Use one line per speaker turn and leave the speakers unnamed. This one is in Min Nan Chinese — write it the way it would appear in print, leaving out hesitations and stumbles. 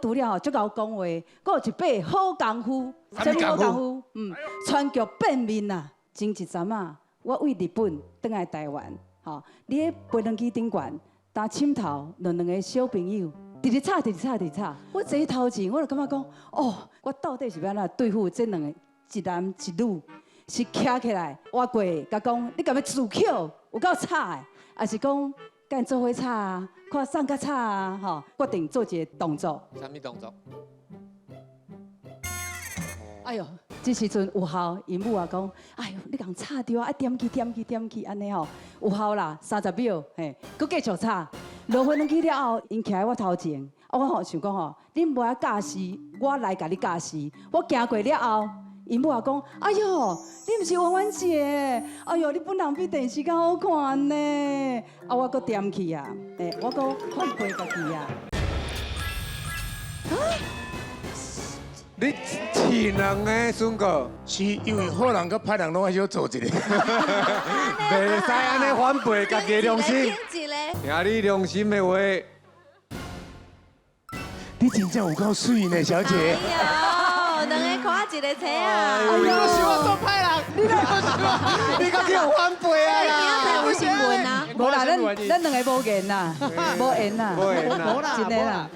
除了吼足𠢕講話，閣有一把好功夫。
啥物功夫？
夫？川劇變面啊！前一陣啊，我對日本轉來台灣，吼，佇咧飛輪機頂懸，擔枕頭兩個小朋友，直直吵，直直吵，直直吵。我坐頭前，我就感覺講，哦，我到底是欲按怎對付這兩個一男一女？是徛起來，活過共講，你敢欲自抾，有夠吵的，抑是講共𪜶做伙吵啊，看啥較吵啊，吼，決定做一個動作。
啥物動作？
哎喲，這時陣有效，𪜶母啊講，哎喲，你共吵著啊，愛點去點去點去，按呢吼，有效啦，30秒，嘿，閣繼續吵。落飛輪機了後，𪜶徛佇我頭前，啊，我吼想講吼，恁無愛教示，我來共你教示。我行過了後，𪜶母啊講，哎喲，你毋是婉婉姐，哎喲，你本人比電視較好看呢。啊，我閣點去啊，欸，我閣反背家己啊。
你飼兩个孫哥，
是因為好人佮歹人攏愛小做一下。
袂使按呢反背家己的良心。
一个。
聽你良心的話，
你真正有夠媠呢，小姐。
哎呦，兩个看一个車啊！
哎呦，
你是我做歹人，你你閣叫反背啊啦！
有新聞啊？
無啦，咱兩個無緣啦，無緣啦，
無緣啦。
真的啦。